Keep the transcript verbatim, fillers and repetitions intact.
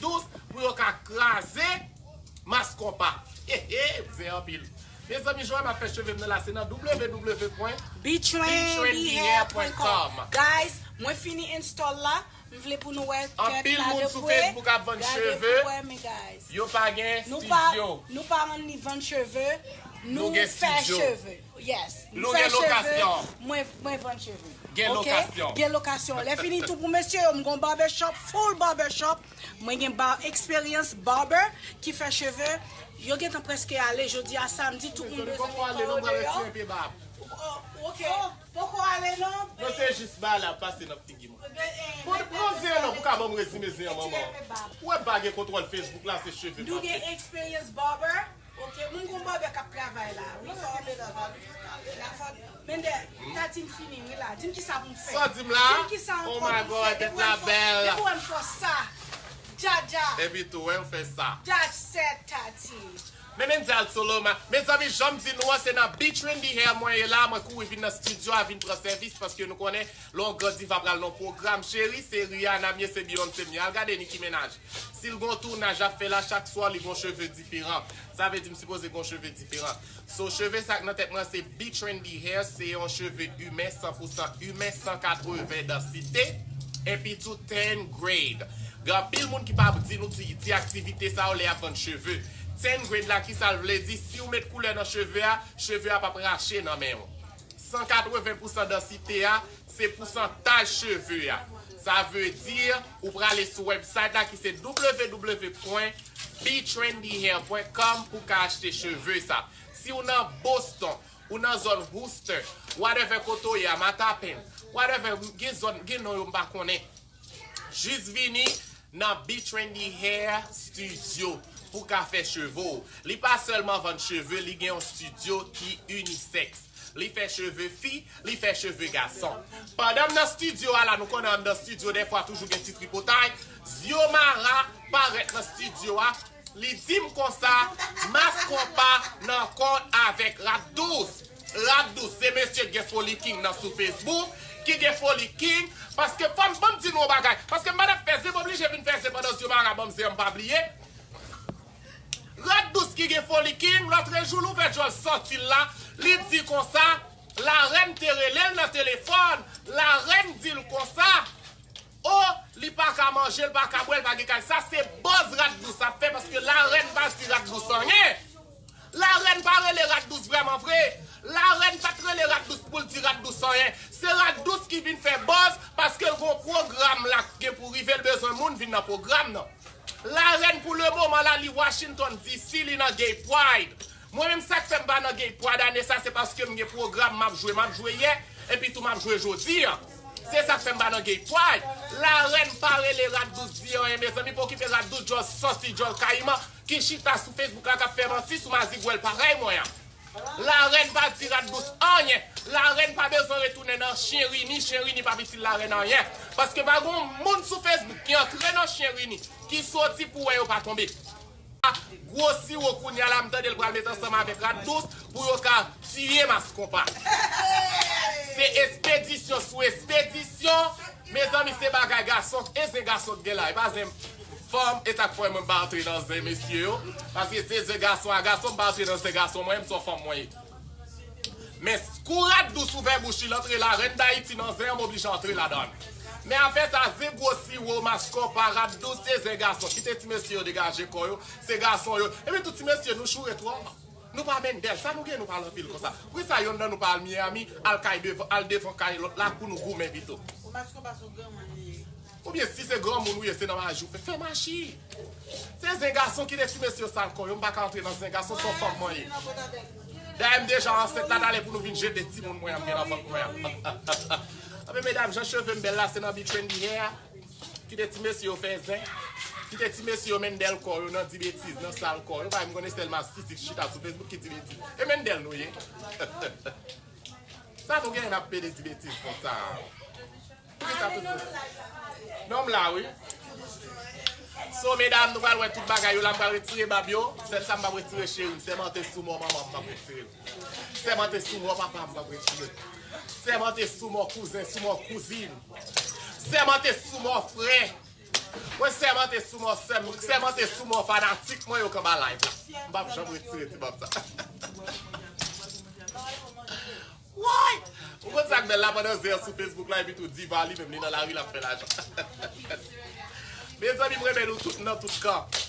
dous pou yo ka kraze mas konpa. Hehe, zen anpil. Mezanmi, jan m ap fè cheve m nan la, se nan w w w pwen b trendy hair pwen com. Guys, mwen fini install la. M vle pou nou wè kèt la de pre. Anpil moun sou Facebook ap vann cheve. Yo pa gen estidyo. Nou pa rann li vann cheve. Nou fè cheve. Yes. Nou gen lokasyon. Mwen, mwen vann cheve. Gen lokasyon. Gen lokasyon. Lè fini tou pou mesye yo, m gon barbershop, full barbershop. Mwen gen ba, Experience Barber ki fè cheve. Yo gentan prèske ale. Jodi a samdi, tout moun bezwen mete yo deyò. Oh, ok. Poko ale non. Non, se jis ba la pase nan figi mwen. Bon, pran zen an non pou ka ban m rezime zen an, manman. Ou wè m pa gen kontwòl Facebook la, se cheve m ap fè. Nou gen Experience Barber. Ok, moun gon barbè k ap travay la wi. Fò Mendel, Tati m fini wi la. Di m kisa pou m fè. Sa w di m la? Di m kisa ankò pou m fè. Depi w wè m fò sa. Dja dja. Epi tou, wè w fè sa. That's it, Tati. Men Mendel Soloma. Mezanmi, jan m di nou an, se nan B Trendy Hair mwen ye la. Mwen kouri vin nan estidyo a, vin pran sèvis, paske nou konnen lè yon gran diva pral nan pwogram, cheri, se Rihanna m ye, se Beyoncé m ye. Al gade Nicki Minaj. Si l gon tounaj ap fè la, chak swa li gon cheve diferan. Sa vle di m sipoze gon cheve diferan. So, cheve sa k nan tèt mwen se B Trendy Hair, se yon cheve imen, san pou san imen, san katreven dansite, epi tou ten grade. Gen anpil moun ki pa di nou ti, ti aktivite sa yo lè y ap vann cheve. Ten grade la, kisa l vle di? Si w met koulè nan cheve a, cheve a p ap rache nan men w. San katreven pou san dansite a, se pousantaj cheve a. Sa vle di, ou prale sou website la ki se w w w pwen b trendy hair pwen com pou ka achte cheve sa. Si w nan Boston, ou nan zòn Worcester, whatever kote w ye a, Mattapan, whatever, gen zòn, gen non yo m pa konnen. Jis vini nan B Trendy Hair Studio pou ka fè cheve w. Li pa sèlman vann cheve, li gen yon studio ki unisex. Li fè cheve fi, li fè cheve gason. Pandan m nan studio a la, nou konnen anndan studio dèfwa toujou gen ti tripotay. Xiomara parèt nan studio a, li di m konsa, mas konpa nan kont avèk Rat Dous. Rat Dous, se mesye k gen Foli King nan sou Facebook, ki gen Foli King, paske fò m, fò m di nou yon bagay, paske m pa t ap fè zen, m oblije vin fè zen pandan Xiomara ban m zen an, m pa bliye. Rat Dous ki gen Foli King, lòtrejou l ouvè djòl santi l la, li di konsa, larèn te rele l nan telefòn, larèn di l konsa, o, li pa ka manje, l pa ka bwè, l pa gen kay. Sa se buzz Rat Dous ap fè, paske larèn pa di Rat Dous anyen. Larèn pa rele Rat Dous vrèman vre. Larèn pa t rele Rat Dous pou l di Rat Dous anyen. Se Rat Dous ki vin fè buzz, paske l gon pwogram la k gen pou rive, l bezwen moun vin nan pwogram nan. Larèn pou le moman la, li Washington D C, li nan Gay Pride. Mwen menm, sa k fè m pa nan Gay Pride ane sa, se paske m gen pwogram m ap jwe, m ap jwe yè, epi tou m ap jwe jodi a. Se sa k fè m pa nan Gay Pride. Larèn pa rele Rat Dous di anyen, mezanmi, pa okipe Rat Dous, djòl santi, djòl kayiman, ki chita sou Facebook la, k ap fè manti sou mazigwèl parèy mwen an. Larèn pa di Rat Dous anyen. Larèn pa bezwen retounen nan chen rini, chen rini p ap itil larèn anyen. Paske pa gon moun sou Facebook ki antre nan chen rini, ki soti pou wè yo pa tonbe. Gwo siwo kounye a la, m tande l pral met ansanm avèk Rat Dous pou yo ka tiye mas konpa. Se espedisyon sou espedisyon. Mezanmi, se bagay gason, e zen gason k gen la, e pa zen fanm, e sa k fè mwen m pa antre nan zen mesye yo. Paske se zen gason a gason, m pa antre nan zen gason, mwen menm se yon fanm mwen ye. Men kou Rat Dous ouvè bouch li, l antre larèn Dayiti nan zen an, m oblije antre ladan l. Men afè sa, zen gwo siwo, mas konpa, Rat Dous, se zen gason. Kite ti mesye yo degaje kò yo, se gason yo. Epi tout ti mesye, nou choure twòp. Nou pa Mendel, sa nou gen nou pale anpil konsa? Poukisa yonn nan nou pa al Miami, al kay devan, al devan kay lòt la pou nou goumen pito? Ou pa sou granmoun li ye. Oubyen si se granmoun ou ye, se nan maji ou fè, fè maji. Se zen gason, kite ti mesye yo sal kò yo, m pa ka antre nan zen gason, se yon fanm mwen ye. Dayè m deja ansent la, talè pou nou vin jete timoun mwen an m gen nan vant mwen an. Anben medam, jan cheve m bèl la, se nan B Trendy Hair. Kite ti mesye yo fè zen. Kite ti mesye yo Mendel kò yo nan di betiz, nan sal kò yo. Bay m konnen sèl masisi k chita sou Facebook ki di betiz. E Mendel nou ye. Sa nou genyen n ap pede di betiz konsa? Poukisa tout sa? Non, m la wi. So medam, nou pral wè tout bagay yo la, m pral retire bab yo. Sèl sa m p ap retire cheri m, sèmante sou mò manman m p ap retire. Sèmante sou mò papa m p ap retire. Sèmante sou mò kouzen, sou mò kouzin. Sèmante sou mò frè. Mwen sèmante sou mò, sèm, sèmante sou mò fanatik mwen yo k anba live la. M p ap janm retire ti bab sa. Woy! Ou konn sa k bèl la pandan zè sou Facebook la epi tou Diva li menm li nan lari l ap fè lajan. Mezanmi, m renmen nou tout nan tout kan.